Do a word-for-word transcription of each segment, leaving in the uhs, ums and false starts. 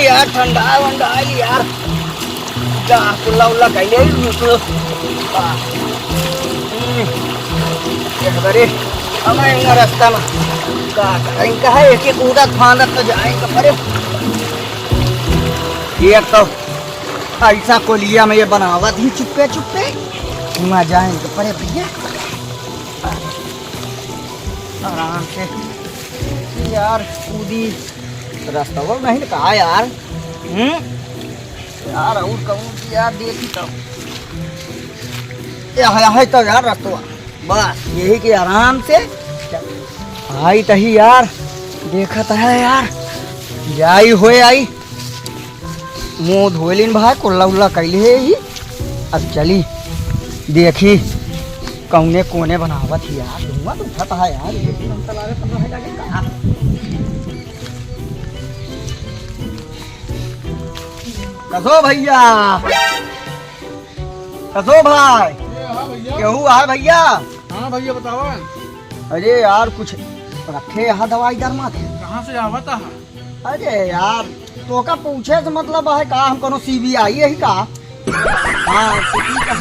यार, ठंडा वंडा आई यार। जा, कुल्ला उल्ला कइले ही रुको। हम्म। एक बारी, अब आएंगे रास्ता में। का करें, कहा एक एक कूदत फांदत तो जाएंगे, अरे। ये तो ऐसा कोलिया में ये बनावत ही चुप्पे चुप्पे। हुआ जाएंगे, परे भैया। आराम से। यार, कूदी। रास्ता वो नहीं कहा यार। हम्म? यार, और कहूँ कि यार, देखी तो। ये है, है तो यार रास्ता। बस, यही के आराम से। आई तही यार, देखत है यार। जाई होए आई। मुँह धोए लीन भाई, कुल्ला उल्ला कइले है ही। अब चली, देखी, कौने कोने बनावत ही यार। धुआं तो उठत है यार, ये भी हम चला रहे, पन्द्रह हजार के कहाँ? कसो भैया, कसो भाई, ए, हाँ भैया। केहू है भैया? हाँ भैया, बतावा। अरे यार, कुछ रखे यहाँ दवाई दरमा के। कहाँ से आवत है? अरे यार, तोका पूछे से मतलब है का? हम कोनो सीबीआई है का? हाँ, तो ठीक है।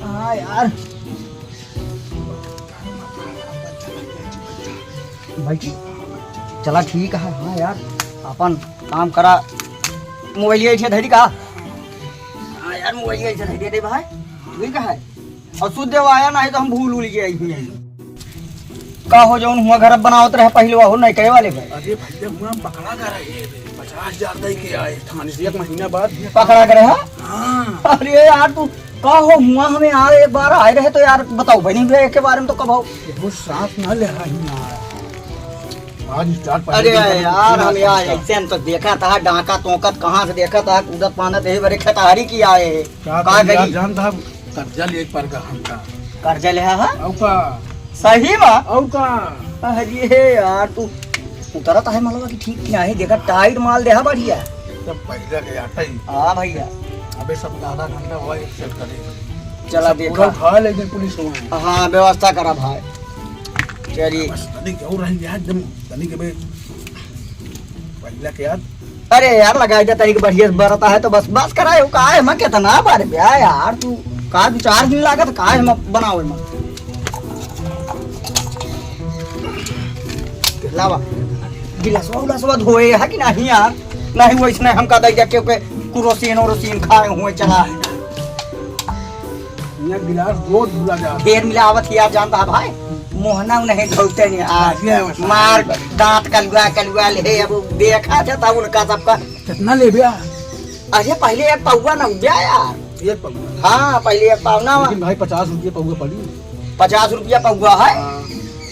हाँ यार। बैठी। चला ठीक है। हाँ यार, अपन काम करा। मोबाइल ऐसे धरी का? हाँ यार, मोबाइल ऐसे धरी दे भाई। ठीक है। और शुद्ध देवा आया, नहीं तो हम भूल उल गए ही। का हो, जौन हुआ घर बनावत रहे पहिले, वहू नहीं कहे वाले भाई। अरे भैया, हुआ हम पकड़ा कर रहे हैं, पचास हजार दे के आए थाने से एक महीना बाद। पकड़ा कर रहे, हाँ? हाँ। अरे यार, तू का हो, हुआ हमें यार एक बार आए रहे तो यार बताओ भाई, नहीं भैया, एक के बारे में तो कब हो? वो सांस ना ले रहा है ना। आज स्टार्ट पहले अरे दिन का यार, हम यार ऐसे हम तो देखा था, डाका तोकत कहाँ से देखा था, कूदत पानत यही बरे खेतहारी की आए। का का करी यार, करी? जानता है, कर्जा ले एक बार का हमका। कर्जा ले हा? और का? सही बा? और का? अरे यार, तू उतरत है मलवा की ठीक नहीं, देखा टाइट माल देहा बढ़िया। एकदम पहले के आटा ही। हाँ भैया। अबे सब आधा घंटा हुआ, एक सेट करे। चला सब देखा। पूरा उठा ले गए पुलिस वाले। हाँ, व्यवस्था करा भाई। चलिए। बस तनिक और रह गया, एकदम तनिक अबे पहले के यार। अरे यार, लगाई दे तनिक बढ़िया से बरता है तो बस, बस कराए हो, का है, मैं कितना बार ब्या यार, तू का दो चार दिन लागत, का है, मैं बनावे में। लावा, गिलासवा उलासवा धोए है कि नहीं यार? नहीं, वैसने हमका दे दे, क्योंकि कुरोसीन ओरोसीन खाए हुए चला। ये गिलास रोज भूला जाता है। ढेर मिलावत ही यार, जानता है भाई, मोहना नहीं धोते नहीं आज। बढ़िया है, बस। मार दांत कलुआ कलुआ ले, अब देखा था तब उनका सबका। कितना ले भैया? अरे पहले एक पौवा न उब्या यार। एक पौवा? हाँ, पहले एक पौवा ना। लेकिन भाई, पचास रुपये पौवा पड़ी। पचास रुपया पौवा है? हाँ।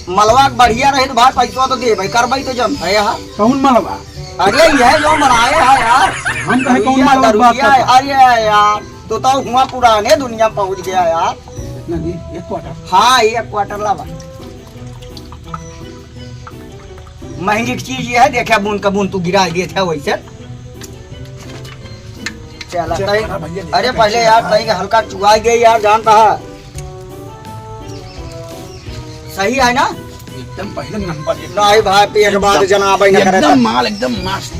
मलवा के बढ़िया रहे तो भाई, पैसवा तो दे भाई, करवाई तो जम है यार। कौन मलवा? अरे यह जो मनाए है यार। हम कहे कौन दरुइया, मलवा की बात दरुइया, करता? अरे यार, तो, तो हुआ पुराने दुनिया में पहुंच गया यार। कितना दी? एक क्वार्टर? हाँ, एक क्वार्टर लावा। महंगी की चीज ये है, देखा बूंद का बूंद तू गिरा देत है वैसे। चला, चेक तई-, करा भैया, देखा अरे कैसे पहले यार, है। तई हल्का चुआ गई यार, जानता है। सही है ना? एकदम पहले नंबर एक। नहीं भाई, पेट बाद एकदम, जनाबे न करे एकदम तो। माल एकदम मस्त।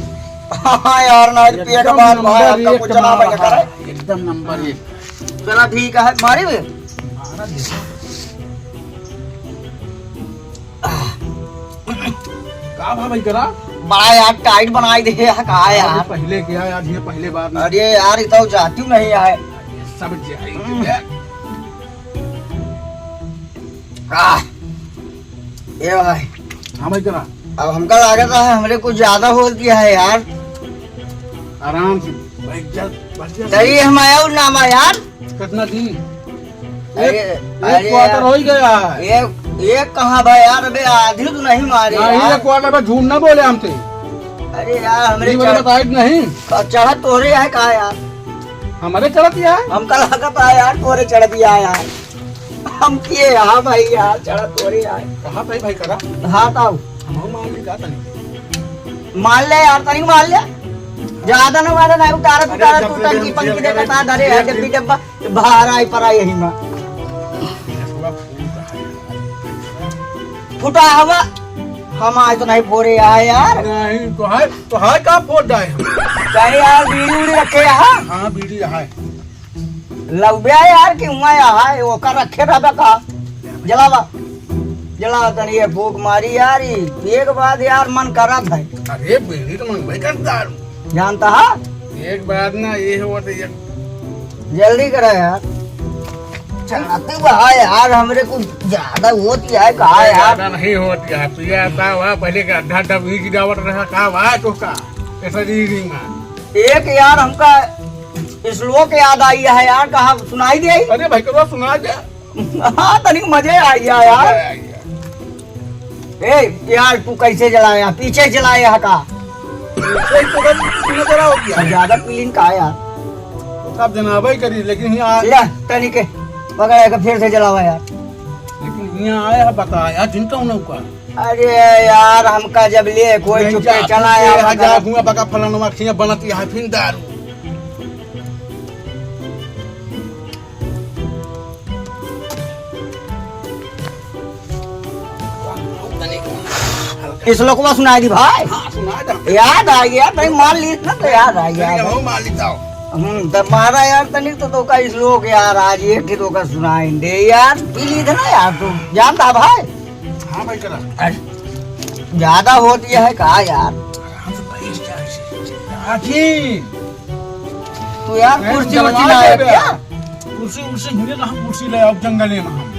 हाँ यार, ना पेट एकदम बाद भाई, नंबर आपका एक कुछ जनाबे न माल, करे। हाँ, एकदम नंबर एक। चला ठीक है, मारी बे। मारा दे। का भा भाई करा? बड़ा यार टाइट बनाई दे है, का अरे यार? पहले क्या यार, ये पहले बार नहीं। अरे यार, ये तो जाती नहीं है। सब जाई हम्म। है। आह, ए भाई। हाँ भाई करा। अब हमका लागत है हमरे कुछ ज्यादा हो गया है यार। आराम से बैठ जा, बैठ जा। तरी हम आया ना यार। कितना दी? अरे, एक, एक अरे क्वार्टर यार। हो ही गया है। एक, एक कहाँ भाई यार, अबे आधी तो नहीं मारे ना, यार। एक क्वार्टर में झूठ ना बोले हमसे। अरे यार, हमरे ये वाला चढ़-, बताए कि नहीं? क-, चढ़त तोरे है का यार? हमारे चढ़त ही है? हमका लागत है यार, तोरे चढ़त ही है यार। हम किए यहाँ भाई यार, चढ़त तोरे है। कहाँ पे भाई करा? हाँ, ताऊ। हम मान ली का तनी? मान ले यार, तनी मान ले। ज्यादा ना मारे ना, उतारा, अरे, उतारा, जब तू से टंकी, पंकी देखा था, धरे है, जब से डब्बी, डब्बा। बाहर आई परा यही मा। फुटा हवा। हम आए तो नहीं फोड़े आए यार। नहीं, तो है, तो है का फोड़ जाए हम? कहीं यार बीड़ी उड़ी रखे यहाँ? हाँ, बीड़ी यहाँ है। लउबे यार कि हुआ यहाँ है, ओकर रखे रहबे का? जलावा, जलावा तनी ये फूक मारी यार, ई पिए के बाद यार मन करत है। अरे बीड़ी तो मंगबे करता है। जानता है? एक बात ना, ये हो तो ये। जल्दी करा यार। चलाते बहा यार, हमरे कुछ ज्यादा होती है कहा अरे यार। ज्यादा नहीं होती है, तू ये आता हुआ पहले का अड्ढा अड्ढा बीड़ी गिरावट रहा का हुआ तो का? ऐसा जी नहीं ना। एक यार हमका श्लोक याद आई है यार, कहा सुनाई दे। अरे भाई करो सुना दे। हाँ, तनिक मजे आ गया यार। मजा आ गया। ए यार, तू कैसे जलाया? पीछे जलाया है का? पीछे तो बस नजर आओ क्या? अब ज्यादा पीलिंग का यार? सब जनाबे करी, लेकिन यहाँ आ- ले, तनिक पकड़ के फिर से जलावा यार। लेकिन यहाँ आया है, बताया जिनका उन्हों का। अरे यार, हमका जब ले कोई नहीं चुपे जा, चला तू यार, ये हजार मगर हुआ बका फलाना खिया बनत यहाँ फिर दारू। श्लोकवा सुनाई दी भाई। हाँ, सुना दे। याद आ गया, तनी मान ली ना तो याद आ गया। तनी हमहू मान ली जाओ। हम्म, तो मारा यार तनी तो, तो का श्लोक यार, आज एक ही तो का सुनाई दे यार, पी ली था ना यार तू, जानता भाई? हाँ भाई, करा। अरे, ज्यादा होती है का यार? आराम से बैठ जा, ऐसे। आखिर तू यार मैं कुर्सी उर्सी जलवा ना दे है बे। क्या? कुर्सी उर्सी हिंगे कहाँ कुर्सी ले आओ जंगले में हम।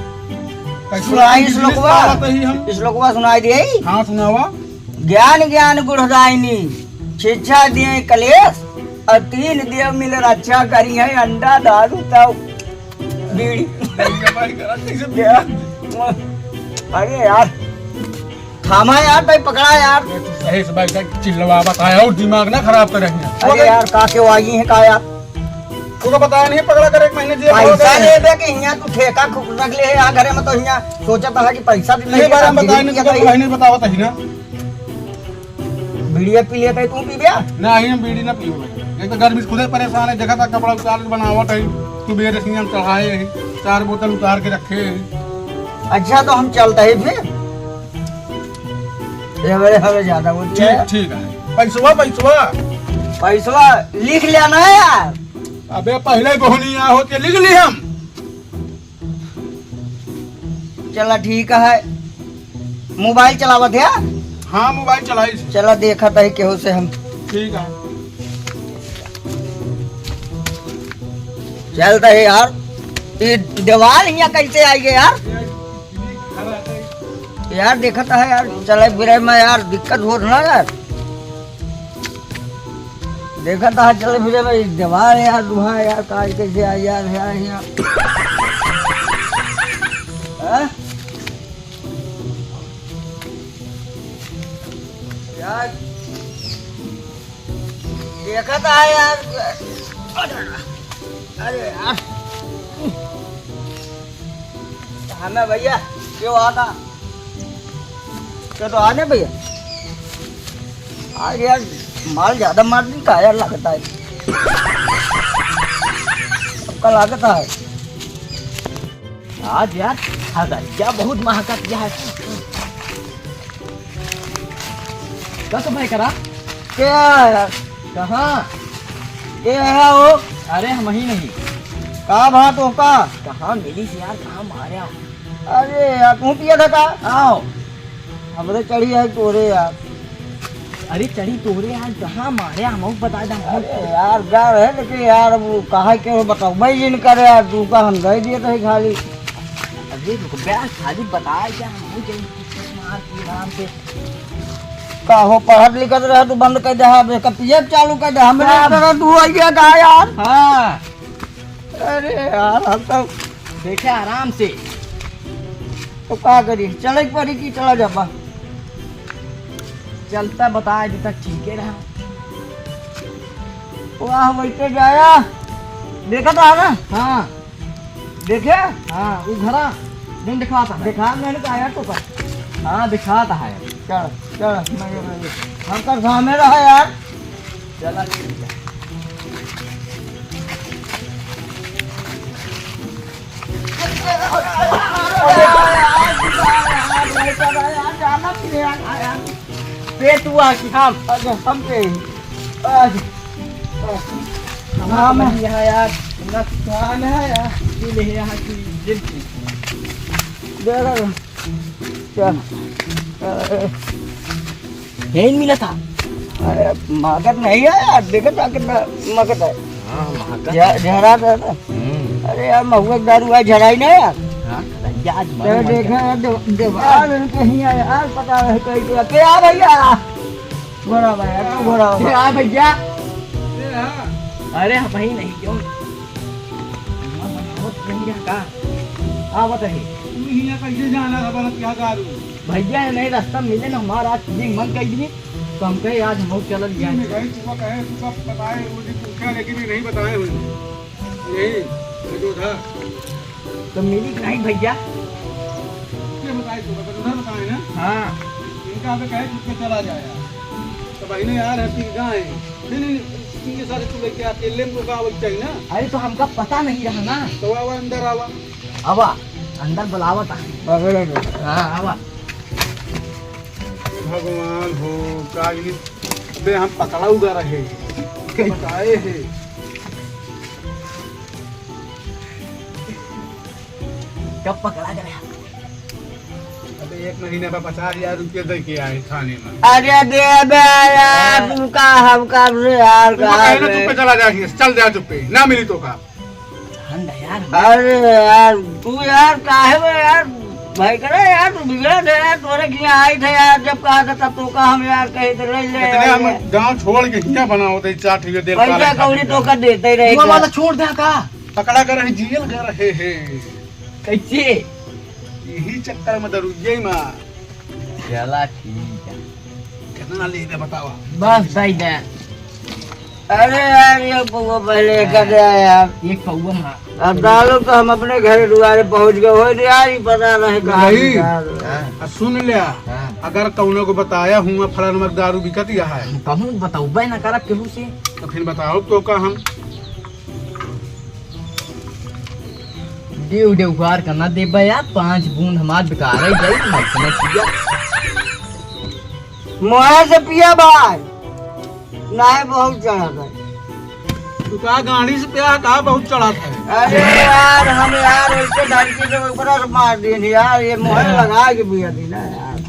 कैसे सुनाई इस श्लोकवा? पावत ही हम। इस श्लोकवा सुनाई दे। हाँ, सुनावा। ज्ञान ज्ञान गुणदायिनी, शिक्षा दिए कलेश, और तीन देव मिल रक्षा करी है, अंडा, दारू, तब बीड़ी। भाई, भाई, कैसे क्या? अरे यार, थामा यार, भाई पकड़ा यार। सही से भाई, भाई चिल्लवा बताया और दिमाग ना खराब करे। अरे यार, का के वागी है का यार? तू तो बताया नहीं पकड़ा कर एक महीने जेल हो पैसा गए। ले दे कि हियाँ तू ठेका खु-, रख ले है यहाँ घरे में, तो हियाँ सोचा था कि पैसा भी ये नहीं बारे है, में बताया बीड़ी नहीं, पिया तू तो भाई। महीने बतावा था ही ना। बीड़िया पी लेते तू पी गया? नहीं, हम बीड़ी ना पीओ भाई। एक तो गर्मी से खुदे परेशान है, देखा था कपड़ा उतार के बनावत है, तू बेरे सिंगम चढ़ाए है, चार बोतल उतार के रखे है। अच्छा, तो हम चलते हैं फिर। ये हमारे, हमें ज्यादा होती ठीक, है। ठीक है। पैसवा, पैसवा। पैसवा लिख लेना है यार। अबे पहले बोहनी यहाँ होके लिख ली हम। चला ठीक है। मोबाइल चलावत है? हाँ, मोबाइल चलाई से। चला देखत है केहू से हम। ठीक है। चलता है यार। ये दीवार यहाँ कैसे आई है यार? यार देखत है यार, चले फिरे में यार दिक्कत होत ना यार। देखत है चले फिरे में दीवार यार, दुहा यार, काज कैसे आई यार, यार यहाँ। हाँ? यार, देखा था यार। अरे यार। हमें भैया, क्यों आता? क्या तो आने भैया? आज यार, माल ज्यादा मार दी का यार लगता है। सबका लगता है। आज यार, हगरिया बहुत महकत है। कस भाई करा? क्या है यार? कहाँ? ये है वो। अरे हम ही नहीं। का बात हो का? कहाँ मिली थी यार, कहाँ मारा? अरे यार, तू पिया था का? आओ। हमरे चढ़ी है तोरे यार। अरे चढ़ी तोरे यार, कहाँ मारे हम बता दे हम। अरे यार, जा रहे लेकिन यार, वो कहा के बताओ, भाई जिन करे यार, तू का हम दे दिए थे खाली। अरे रुक बे, खाली बताए क्या हम हो जाए, मार के आराम से। का हो, पढ़त लिखत रहे तू बंद कर दे, हाँ, बे, कब पिए चालू कर दे, हमरे का? तरह तू हो गया का यार? हाँ। अरे यार, हम तो देखे आराम से। तो का करी, चले के पड़ी कि चला जाबा? चलता बता अभी तक ठीक है रहा। वाह, वैसे जाया। देखा था ना? हाँ। देखे? हाँ, वो घरा। नहीं दिखाता है। दिखा, मैंने कहा यार तो का। हाँ, दिखाता है। चल, चल, मैं, मैं, मैं, हम तो सामने रहा यार। चला ठीक है। भाई साहब, यार, जाना भी नहीं यार, यार। पे तू आ कि हम? अच्छा, हम पे। आज, आज। हम हाँ, मैं यहाँ यार, ना खाना है यार, ये ले यहाँ की जिंदगी। दे रहा हूँ। क्या? अरे। यही मिला था। अरे, महकत नहीं है यार, देखो तो कितना महकत है। हाँ, महकत झ-, है। झरा था ना। हम्म। अरे यार, महुआ के दारू आज झराई ना यार। हाँ, भैया, आज तो मरो मत देखा कर। यार, दे-, दीवार कहीं है यार, पता नहीं कहीं तो। क्या भैया? घोड़ा भैया, तू घोड़ा हो। क्या भैया? अरे, हम ही नहीं, क्यों? बहुत बढ़िया का। आ, बताइए। तू हियाँ कैसे जाना था, बरत यहाँ दारू? भैया, नहीं, रास्ता मिले ना, हमारा आज पीने मन कर दिए, तो हम कहे, आज हम चलल जाए। मैं भाई, तू कहे, तू कब बताए, वो जी पूछा, लेकिन ये नहीं बताए हुए। नहीं, ये जो था। तो मिली कि नहीं, भैया? ये बताए, तू बता, उधर बताए ना? हाँ। इनका हमें कहे, "खुद पे चला जाए यार।" तो भाई ने यार, हम पी जाए। नहीं, नहीं, नहीं, इनके साथ तू लेके आ, अकेले में तो का आवक चाहिए ना? अरे, तो हमका पता नहीं रहा ना। तो आवा, अंदर आवा। आवा, अंदर बुलावत आ। पकड़ो तो। हाँ, आवा। भगवान हो, का इन्हें बे हम पकड़ा उगा रहे हैं। बताए हैं। कब पकड़ा गया? अबे एक महीने में पचास हजार रुपये दे के आए थाने में। अरे दे बे यार, हाँ। तू का हम कब से यार तू का कहे ना, बे? चुप्पे चला जा, चल जा चुप्पे, ना मिली तो का। ठंड है यार। अरे यार, तू यार काहे में यार भाई करे यार, तू बिगड़ा दे यार, तोरे के यहाँ आई थे यार, जब कहा था तब तो का हम यार कहे थे ले ले इतने यार। हम गाँव छोड़ के हियाँ बना होते, चार ठे देर पैसा पाले कौड़ी खाते तो का देते रहे तू का। हमारा छोड़ दे का? पकड़ा कर रहे, जेल कर रहे हैं। कैसे? यही चक्कर में दरुइये माँ। चला ठीक है। कितना लेबे बतावा? बस दे दे। अरे यार, ये पौवा पहले एक कर दे यार। एक पौवा मार। अब दारू तो हम अपने घर दुआरे पहुँच गए हो यार, ये पता नहीं कहाँ नहीं। निकाल। हाँ। आ सुन लिया, हाँ। अगर कौनो को बताया हुआ फलाना में दारू बिकत यहाँ है। कहूँ बताऊबे ना करब केहू से। तो फिर बताओ तो का हम? देव देवकार का ना देबे यार, पाँच बूंद हमार बेकार है, जाई मत समझ लिया। मोहे से पिया भाई, नाहीं बहुत चढ़ा था। तू का गाड़ी से पिया, का बहुत चढ़ा था? अरे यार, हम यार ऐसे धरती से ऊपर से मार देनी यार, ये मोहे हाँ। लगा के पिया थी ना यार।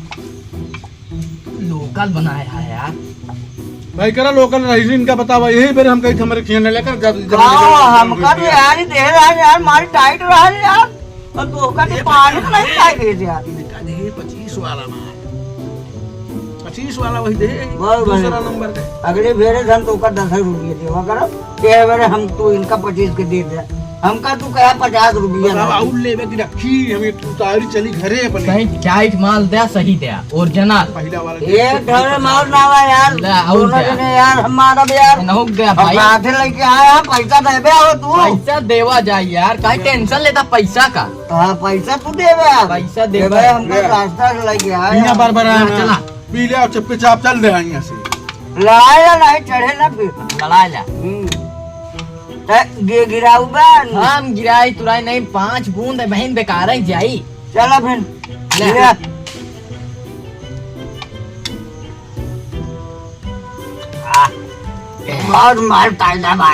लोकल बनाया है यार। भाई करा लोकल रही, इनका बतावा, यही बेर हम कही थे हमारे खियाने लेकर जब, जब हाँ, लेकर हमका तो यार ही दे रहा है यार, माल टाइट रहा है यार। और तो का तो ये पानी तो नहीं खाए दे यार। इनका दे पच्चीस वाला माल। पच्चीस वाला वही दे, बहुत दूसरा बढ़िया। नंबर दे। अगले बेरे धन तो का दस रुपये देवा करो, ये बेरे हम तो इनका पच्चीस के दे दे। हमका तू कहा पचास रुपया बतावा, ना। और लेबे की रखी, हम एक उतारी चली घरे अपने। सही टाइट माल द्या, सही द्या, ओरिजिनल। पहिला वाला एक ढोरे माल ना आवा यार, ले, और दोनों द्या। जने यार, हम मारब यार। इनहू द्या हम भाई। हाथे लेके आए हैं, पैसा देबे हो तू। पैसा देवा जाई यार, काहे टेंशन लेता पैसा का? हाँ, पैसा तू देबे यार। पैसा देबे। देबे, हमका ले। रास्ता से लेके आए बिना हैं। बार बार आना। चला। पी ले और चुप्पे चाप चल दे यहाँ से। लड़ाई ला नहीं, चढ़े ना फिर। लड़ाई ला। हम्म। ए, गे-, गिराऊ बा। हम गिराई तुराई नहीं, पाँच बूंद है बहन, बेकार है जाई। चला फिर। ले। गिरा। आ, बहुत मार ताजा बा।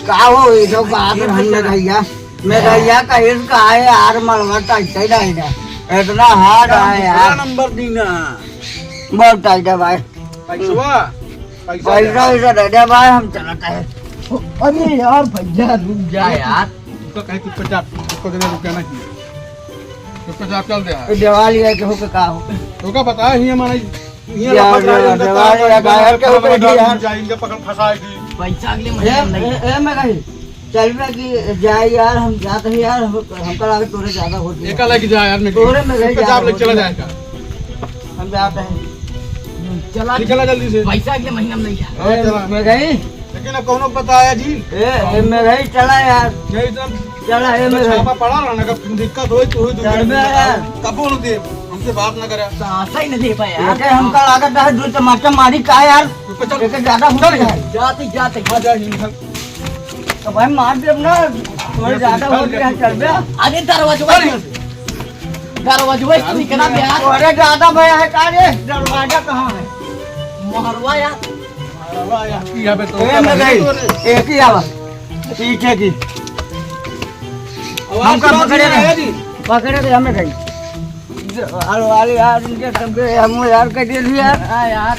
का हो, ये तो बात रहन में भैया। मैं भैया कहीं का है यार, मलवा टाइट ही नहीं ना। इतना हार्ड है यार। दूसरा नंबर दी ना। बहुत टाइट है भाई। पैसवा? पैसा पैसा दे। वैसा दे दे भाई, हम चलत है। अरे यार भैया, रुक जा यार। उसका कहे चुपचाप, उसको देने रुक जाना चाहिए। चुपचाप चल दे यार। ये देवाल ये के हो के का हो? तो का पता है, ये हमारा, ये यार, लफड़ रहा है, यार, उनका देवाल काम या करना गायर के ऊपर हमारा भी यार। जाए, इनका पकड़ फंसाए थी। पैसा अगले ए, महीने में ए, ए, मैं कही, चल बे कि जाए यार, हम जाते हैं यार, हम, हमका लागे तोरे ज्यादा होती है। एका लेके जा यार, मैं तोरे में गई चुपचाप ज्यादा लेके चला होती है। जाएगा। हम जाते हैं। चला। निकला जल्दी से। पैसा अगले महीना में नहीं है। हाँ, ए, चला। मैं गई। लेकिन अब कौनो को बताया जी। ए, ए, मैं गई, चला यार। नहीं, इतना चला, ए, मैं गई। छापा पड़ा रहा ना, कब दिक्कत होई, तो होई, चल बे यार। कबो न दे, हमसे बात ना करे। तो ऐसा ही न दे पाए यार। एके हमका लागत है, दो टमाटर मारी का यार? तो चल। एके ज्यादा हो चल। गया है। जाते, जाते। हाँ, जा, हिंद। तो भाई मार दे अपना, थोड़ा चल, ज्यादा हो चल, गया है, चल। चल बे। अरे दरवाजा चल। दरवाजवा से निकला बे यार। अरे दादा भैया है का रे? दरवाजा कहाँ है? मोहरवा यार। मोहरवा यार। यहाँ पे तो ए, मैं गई। एक ही आवा। पीछे की। आवाज हमका कहाँ पकड़े से आया थे। जी? पकड़े थे, हमें गई। अरे वाले यार, इनके सब हम यार कह दे यार। हाँ यार।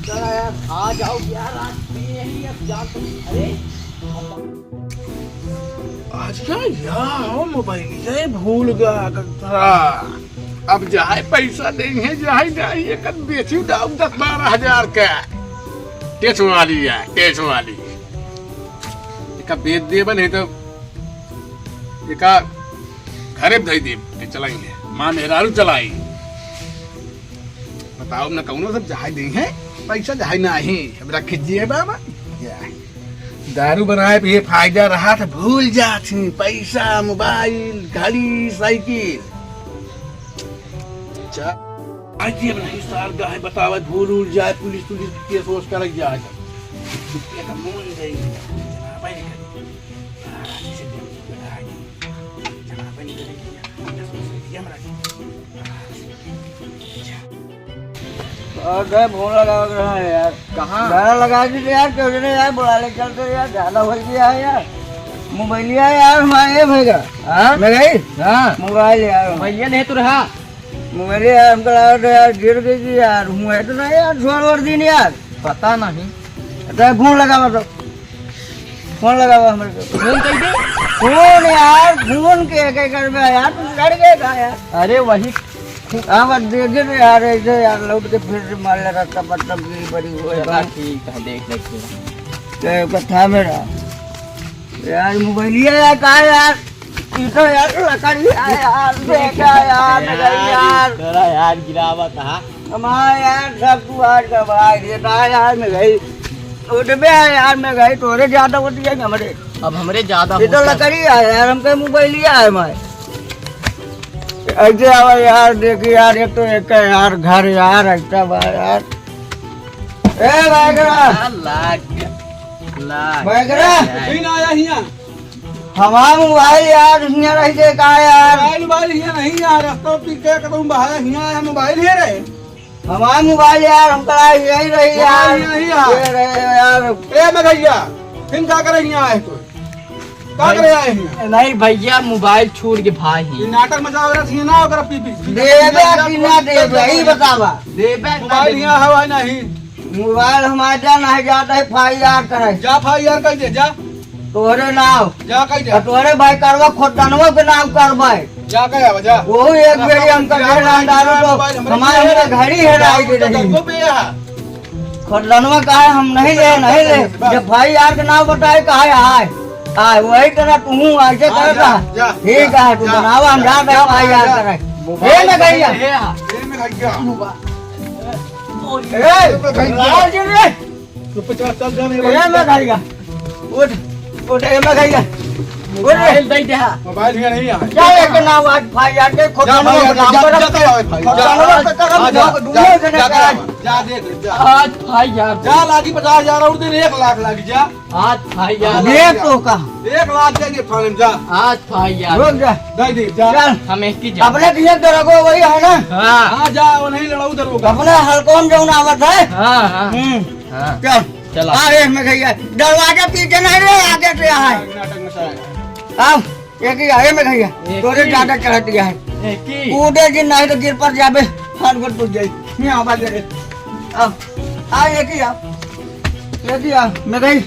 चला यार, आ जाओ यार, आज भी यही अब जान तुम। अरे आज का यार मोबाइल ये भूल गया कतरा। अब जाए पैसा देंगे, जाए जाए एक बेची डाउन दस बारह हजार का। टेच वाली है, टेच वाली। एका बेच देबे नहीं तो एका घरे धई देब, चलाई है। माँ मेहरारू चलाई। बताओ ना कौनो सब जहाज नहीं है, पैसा जहाज नहीं। अब रख कीजिए बाबा। या। दारू बनाए पे ये फायदा रहा था, भूल जात ही पैसा, मोबाइल, घड़ी, साइकिल। अच्छा, आज ये नहीं सार गाय बतावे, भूल उल जाए, पुलिस तुलिस केस वोस कर जाए। ये तो मोल जाएगी। जनाबे नहीं करेगी। जनाबे नहीं करेगी। और गए फोन लगावे के रहा है यार। कहाँ? गाना लगा दी यार, क्यों नहीं यार, बुला ले चलते यार, ज्यादा हो गया है यार। मोबाइलिया यार हमारे भैया। हाँ? मैं गई? हाँ। मोबाइल यार। मोबाइलिया नहीं तो रहा। मोबाइल यार हमको लगा था यार, गिर गई थी यार, हूँ है तो नहीं यार, छोड़ और दिन यार। पता नहीं। अरे फोन लगावा तो। फोन लगावा हमरे को। फोन कइसे? फोन यार, फोन के, के करबे यार, तू लड़ गए का यार? अरे वही। हाँ, बस देखे तो यार, ऐसे यार, लौट के फिर से मार ले रहा था, मतलब, की बड़ी हुआ चला, था। ठीक है, देख लेते हैं। तो कथा मेरा। यार, मोबाइलिया यार, का यार? ई तो यार, लकड़ी है यार, बेटा यार, यार, यार। तोरा यार, गिरावत हा। हमारे यार सब तू आज का भाई देता है यार, मैं गई उठबे है यार, मैं गई तोरे ज्यादा होती है हमरे। अब हमरे ज्यादा ये तो होता है। लकड़ी है यार, हमके मोबाइलिया है मैं। ऐसे आवा यार, देखी यार, एक तो एक है यार, घर यार, ऐसा बा यार। ए, बैगरा। आ, लाग गया। लाग बैगरा। गया। फिर आया हिया। हमार मोबाइल यार, हियाँ रही दे का यार? मोबाइल, मोबाइल हियाँ नहीं यार, रस्ता पी के कतहूँ बहाया हियाँ आया, मोबाइल हे रहे। हमार मोबाइल यार, हमका यही रही यार। मोबाइल यही है। ये रहे यार। ए, मैं भैया, फिर का करे हियाँ आए तो? का करे आए हियाँ? नहीं भैया, मोबाइल छूट के भाई ही। ये नाटक मचावे रहा थी ना, ओकरा पी, पी, पी, देबे पी, कि ना देबे, यही बतावा। देबे कि ना मोबाइल देबे? हियाँ हवा नहीं। मोबाइल हमार जा नहीं जाता है, फाई यार करे। जा फाई यार कर दे, जा। तोहरे नाव। जा कह दे। और तोहरे भाई करवा खोदनवा के नाव करवाए। जा कह आवा, जा। वहू एक बेरी हमका जा, ढेर जा, अंदाज जा, हो, जा, जा, हमारे जा, यहाँ घड़ी हेराई के रही। जा, जा, जा, खोदनवा का है, हम नहीं ले, नहीं ले। जा। जब भाई यार के नाव बताए, कहा है, आए। आए, वही तरह तू हूँ, ऐसे हाँ, करता। जा, जा, ठीक जा, है, तू जा, बनावा, हम जा, जा, जा, भाई यार जा। करे। मोबाइल ए, मैं गई। ए, ए, मैं गई। ए, ए, मैं गई। राज रे। तू पचास साल जाने ए, मैं खाएगा। उठ, उठ, ए, मैं खाएगा। उठ रे। मोबाइल दे दे, हाँ। मोबाइल हियाँ नहीं आवे। जा, एक नाव आज भाई यार के जा खोदनवा भाई यार, नाम जा, पर जा, जा, जा, भाई, जा। खोदनवा पे करम जा, जा, जा, दोनों जने जा, जा, कराए। जा, देख ले, जा। आज भाई यार। जा, लागी पचास हजार और दे, एक लाख लागी, जा। आज भाई यार। दे तो का। एक लाख दे दे थाने में, जा। आज भाई यार। रुक जा। दे दे, जा। चल। हम एक ही जा। अपने दिए दरोगो वही है ना? हाँ। हाँ, जा, वो नहीं लड़ाऊ दरोगा। अपने हल्को में जौन आवत है। हाँ, हाँ। हम्म। हाँ। चल। चला। आ, ए, मैं भैया, दरवाजा पीछे नहीं रे, आगे से आए। नाटक मचाएगा। आओ, एक ही आए, मैं भैया, एक तोरे ही। ज्यादा चढ़ा दिया है। एक ही। कूदे जी नहीं तो गिर पर जाबे, हाथ गोड़ टूट जाए। मैं आवाज दे। आओ, आ, एक ही आ। एक ही आ, मैं गई।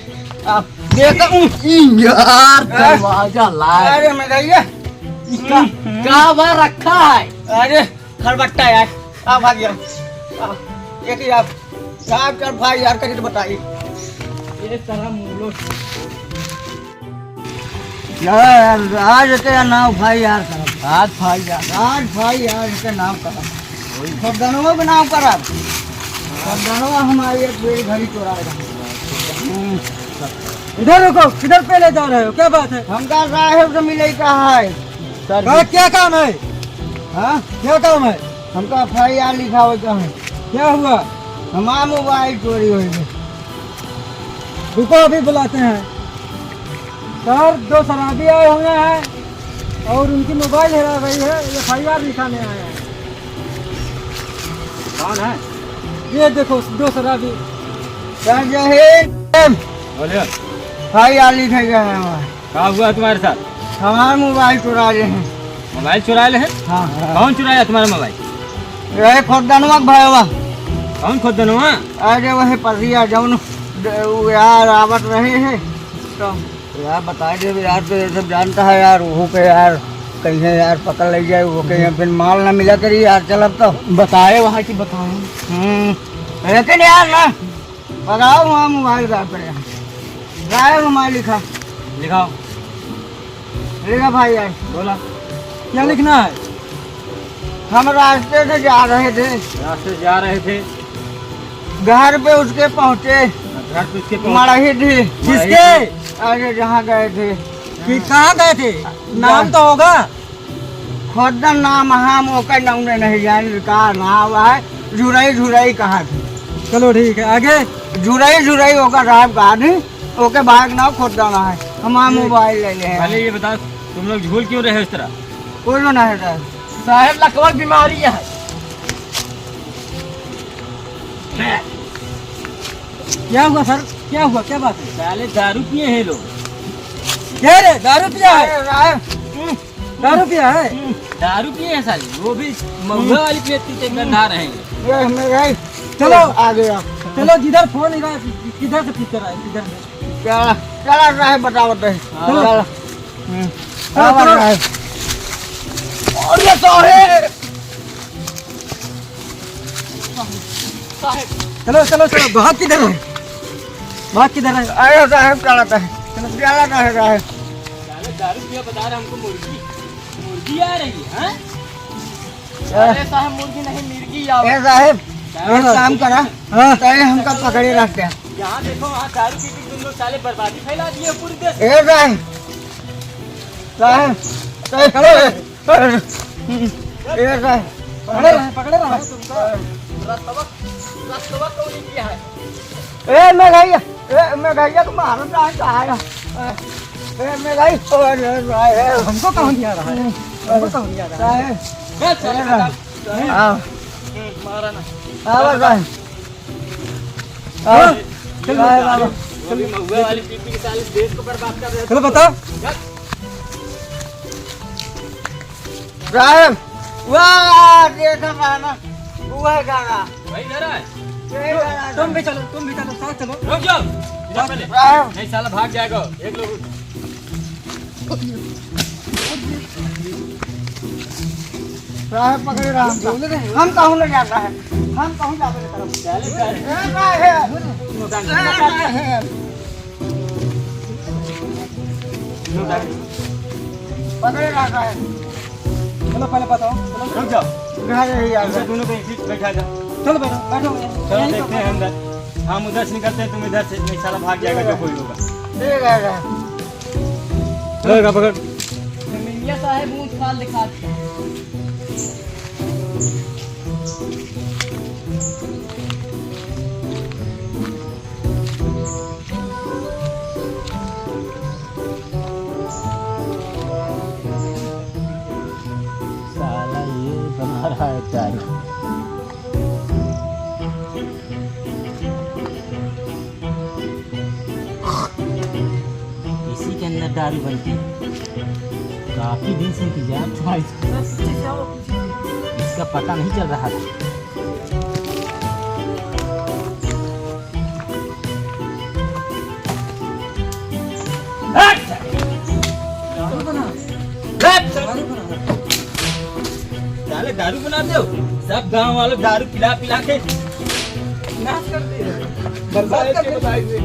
आ, देखा, ऊ, ई यार, हाँ? दरवाजा लाए। अरे, मैं गई है। इसका हम्म, हम्म। का बा रखा है? अरे, खलबट्टा यार, आ भाग गया। आ, एक ही आप, आप कर भाई यार, कहीं तो बताइए। ये सारा मूलो। यार, आज के नाव भाई यार करब। आज भाई यार। आज भाई यार के नाव करब। वही। सब दनवा के नाव करब। सब दनवा हमारी एक बेरी घड़ी चोरा रहा। हम्म। इधर रुको, किधर पे ले जा रहे हो? क्या बात है? हमका साहेब से मिले का है। सर का, जी। क्या काम है? हाँ? क्या काम है? हमका एफ आई आर लिखावे का है। क्या हुआ? हमारा मोबाइल चोरी हो गया। रुको, अभी बुलाते हैं। सर, दो शराबी आए हुए हैं। और उनकी मोबाइल हेरा गई है, एफ आई आर लिखाने आया है। कौन है? ये देखो, दो शराबी। सर, जय हिंद। बोलिए। भाई, आली थे गए हैं हमारे। का हुआ तुम्हारे साथ? हमारा मोबाइल चुरा ले हैं। मोबाइल चुरा ले हैं? हाँ। कौन चुराया तुम्हारा मोबाइल? यही खोदनवा के भाईवा। कौन खोदनवा? अरे, वही पसिया जौन द-, वो यार आवत रहे हैं, तो यार, बताइ देबे यार, तो ये सब जानता है यार, वहू के यार, कहीं यार पकड़ ले जाए, वो कहीं फिर माल ना मिला करी यार, चल अब तो। बताए वहाँ की बताए। हम्म, लेकिन यार ना, पकड़ाओ वहाँ मोबाइल का पड़े। गायब हमारा लिखा। लिखाओ। लिखा भाई यार। बोला। क्या लिखना है? हम रास्ते से जा रहे थे। रास्ते से जा रहे थे। घर पे उसके पहुँचे। घर पे उसके पहुँचे। मड़ही ढी। किसके? अरे, जहाँ गए थे। कि कहाँ गए थे? नाम तो होगा। खुद नाम हम ओकर नौने नहीं जाने का नाम है, झुरई झुरई कहा थे। चलो ठीक है, आगे? झुरई झुरई ओकर नाम कहा थे, ओके भाग ना खुद ना है। हमारा ये मोबाइल ले ले हैं। पहले ये बताओ, तुम लोग झूल क्यों रहे हो इस तरह? कोई ना है सर। साहेब, लकवा के बीमारी है। क्या हुआ सर? क्या हुआ? क्या बात है? साले दारू पिए हैं लोग। क्या रे, दारू पिया है? अरे, अरे, दारू पिया है? दारू पिए हैं साले, वो भी महुआ वाली पिए पीते गंधा रहे हैं। ये हमें भाई, चलो। आ गया। चलो, जिधर फोन इधर, किधर से पिक्चर आए, किधर से? क्या, क्या लग रहा है, बताओ तो। हाँ। चलो। चलो। हम्म। चलो, चलो। और ये तो है। चलो, चलो, चलो, भाग किधर है? भाग किधर है? अरे साहेब, चलाता है। चलो। चलाता है साहेब। साले दारू पिया बता रहा हमको मुर्गी, मुर्गी आ रही है, हाँ? अरे साहेब, मुर्गी नहीं, मिर्गी आओ। ए साहेब, एक काम करा, हाँ। पहले हमका पकड़े रख दे। जहाँ देखो वहाँ दारू पी के तुम लोग साले बर्बादी फैला दिए पूरे देश में। ए साहेब, साहेब, साहेब, ए साहेब, पकड़े रहे, पकड़े रहे। रस्तवा, रस्तवा कौन किया है? ए, मेघैया, ए, मेघैया, तुम्हारा नाम का आया? ए, मेघैया, अरे, अरे, अरे। हमको कौन दिया रहा है? हमको कौन दिया रहा है? साहेब। बस, चल, ए, खत्म। हाँ। हम्म, मारा ना। हाँ, बस, बस। हाँ। चल, साहेब, बाबा। वो भी महुआ वाली पीपी के साले देश को बर्बाद कर रहे हैं। चलो, बताओ। चल। साहेब, वाह, देखा गाना, वह गाना। वही गाना है? यही गाना है। तुम भी चलो, तुम भी चलो, साथ चलो। रुक जाओ, इधर पहले। साहेब। नहीं, साला भाग जाएगा, एक लोग। साहेब पकड़े रहा हमका। हम कहूँ ले जाता है, हम कहूँ जाते हैं तरफ। चले, चले। ए, साहेब। ए, साहेब। पकड़े रहा है। चलो, पहले बताओ। चलो। रुक जाओ। घर है यार। तुमसे दोनों को एक सीट बैठा जाओ। चलो, बैठो, बैठो। चलो, यहीं देखते हैं अंदर। हम उधर से निकलते हैं, तुम इधर से। नहीं, साला भाग जाएगा, जो कोई होगा। ठीक है, ठीक है। पकड़, पकड़। जमीनिया साहेब ऊंच खाल दिखा दिया। साला ये बना रहा है दारू। इसी के अंदर दारू बनती है। काफी दिन से इंतजार था इसका। इसका पता नहीं चल रहा था। दारू बना। दारू बना। साले दारू बनाते हो, सब गांव वालों दारू पिला पिला के नाश कर दिए, बर्बाद कर दिए।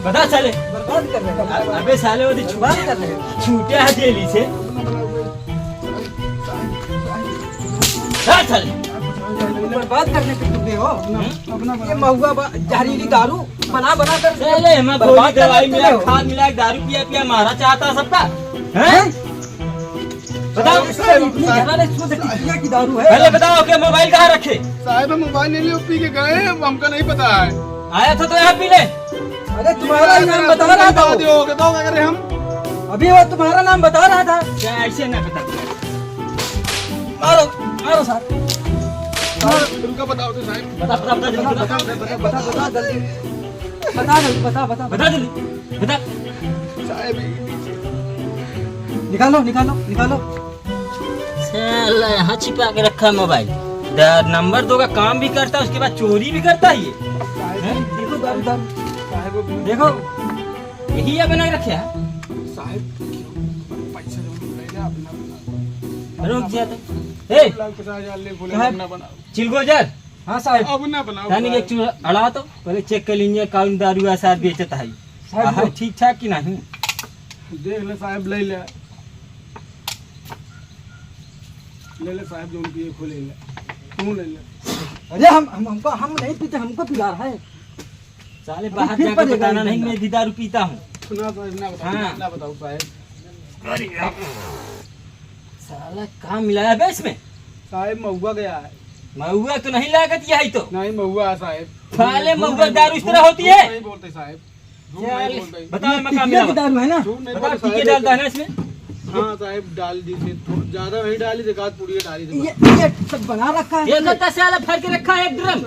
बता साले। बर्बाद कर रहे हैं। अ-, अबे साले, वो तो बर्बाद कर रहे हैं। छूटे है जेली से। हाँ साले। बर्बाद करने के तुम हो। हम्म? ये महुआ बा-, जहरीली दारू बना बना कर साले, हमें बर्बाद गोली दवाई करने मिला, तुम हो। खाद मिला, दारू पिया पिया मारा चाहता सबका। हैं? हैं? बताओ। साहब, इतनी साहब। ज्यादा शुद्ध टिकिया की दारू है। पहले बताओ कि मोबाइल कहाँ रखे? साहब, हम मोबाइल नहीं लिए, पी के गए हैं, हमका नहीं पता है। आया था तो यहाँ पी ले। अरे, तुम्हारा ही नाम बता रहा था। बताओ, बताओ, क्या करें हम? अभी वो तुम्हारा नाम बता रहा था। क्या ऐसे ना बता? मारो, मारो साहब। मारो। रुका, बताओ तो साहब। बता, बता, बता, जल्दी बता। बता, बता, बता, बता, जल्दी। बता जल्दी, बता, बता, बता जल्दी, बता। साहब, ये लीजिए। निकालो, निकालो, निकालो। साला यहाँ छिपा के रखा है मोबाइल। द-, नंबर दो का काम भी करता है, उसके बाद चोरी भी करता है ये। साहब, हैं? देखो, दारू, दारू। साहब, वो देखो। यही है बना के रखे है। साहब, पैसा जमा कर ले, अपना बना। रुक जा तो। ए! लाख पचास हजार ले, बोले, कहाँ? अपना बनाओ। चिलगोजर। हाँ साहब। अब ना बनाओ यानी कि साहब। एक चीज अड़ा तो, पहले चेक कर लीजिए कौन दारू है साहब बेचत है। साहब, हाँ, ठीक ठाक कि नहीं? देख ले साहब, ले ले। ले ले साहब, जौन पिए खो ले ले। तू ले ले। अरे हम, हम, हमको, हम नहीं पीते, हमको पिला रहा है। साले अभी बाहर फिर जाके पड़ेगा बताना ये नहीं, धंधा। मैं भी दारू पीता हूँ। ना साहब, ना बताओ, हाँ। ना बताओ साहब। अरे यार। साला का मिलाया बे इसमें? साहब, महुआ गया है। महुआ तो नहीं लागत यही तो। नहीं, महुआ है साहब। साले महुआ दारू इस तरह होती है? झूठ नहीं बोलते साहब, झूठ नहीं बोलते। बताओ, मैं का मिला? दारू है ना? झूठ नहीं बोलते साहब। डालता है ना इसमें? हाँ साहब, डाल दी थी, थोड़ा ज्यादा नहीं डाली, एक आध पुड़िया डाली थी। ये, ये सब बना रखा है। ये कितना साला भर के रखा है एक ड्रम?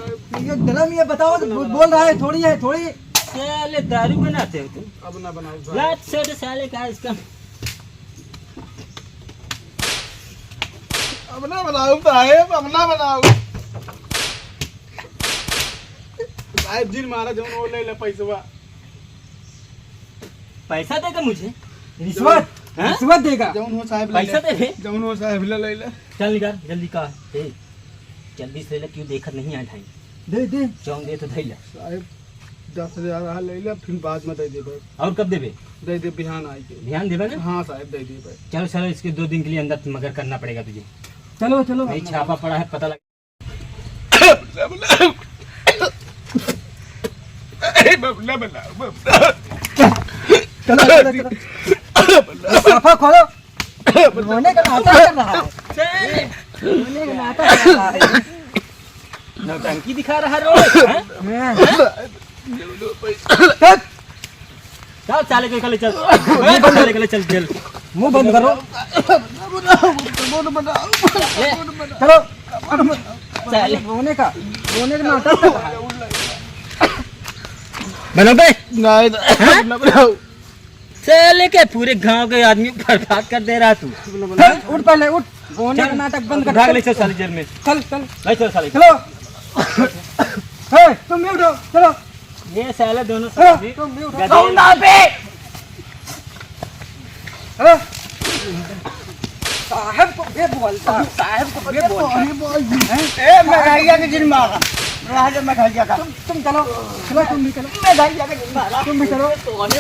ये ड्रम, ये बताओ, बोल रहा है, थोड़ी है, थोड़ी। साले दारू बनाते हो तुम। अब ना बनाओ साहब। लात से साले का इसका। अब ना बनाओ साहेब, अब ना बनाओ। साहेब जी, मारा जौन वो ले ले पैसवा। पैसा देगा मुझे? रिश्वत? हाँ? रिश्वत देगा? जौन हो साहेब ले पैसा ले। दे दे। जौन हो साहेब ले ले ले। चल निकाल, जल्दी का। ए, जल्दी से ले ले, क्यों देखत नहीं है ढाई। दे, दे। जौन दे तो धैला। साहेब, दस हजार आ ले ले, फिर बाद में दे देबे। और कब देबे? दे दे बिहान आई के। बिहान देबे ना? हाँ साहेब, दे देबे। चलो, चलो, इसके दो दिन के लिए अंदर मगर करना पड़ेगा तुझे। चलो, चलो। नहीं, छापा पड़ा है, पता लग। चलो, चलो, चलो। साफा खोलो। रोने का नाटक कर रहा है। रोने का नाटक कर रहा है। नौटंकी दिखा रहा है रोज, हैं? हाँ। चल। चल, साले के कले चल। मुंह बंद साले के ले चल जेल। मुंह बंद करो। ए। चलो। साले। रोने का, रोने का नाटक कर रहा है। बनो बे। नहीं, हाँ? ना बनाओ। साले के पूरे गांव के आदमी बर्बाद कर दे रहा तू। चल, उठ पहले, उठ। रोने का नाटक बंद कर। भाग ले, चल साले जेल में। चल, चल। ले चल साले। चलो। ए, तुम भी उठो, चलो। ये साले दोनों चलो, साले तुम भी उठो। गधे। कौन ना बे? हाँ? साहब को बे बोलता, साहब को बे बोलता। हैं? ए, मैं भैया के जिन मारा। रहा दे, मैं भैया का। तुम, तुम चलो, चलो, तुम भी चलो। मैं भैया के जिन मारा। तुम भी चलो।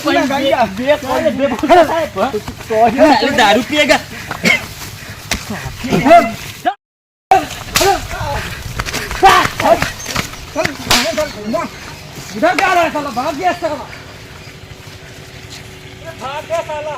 मैं भैया। बे, बे, बे, साहब, हाँ? साले दारू पिएगा। इधर क्या रहा है साला? भाग गया साला। भाग गया साला।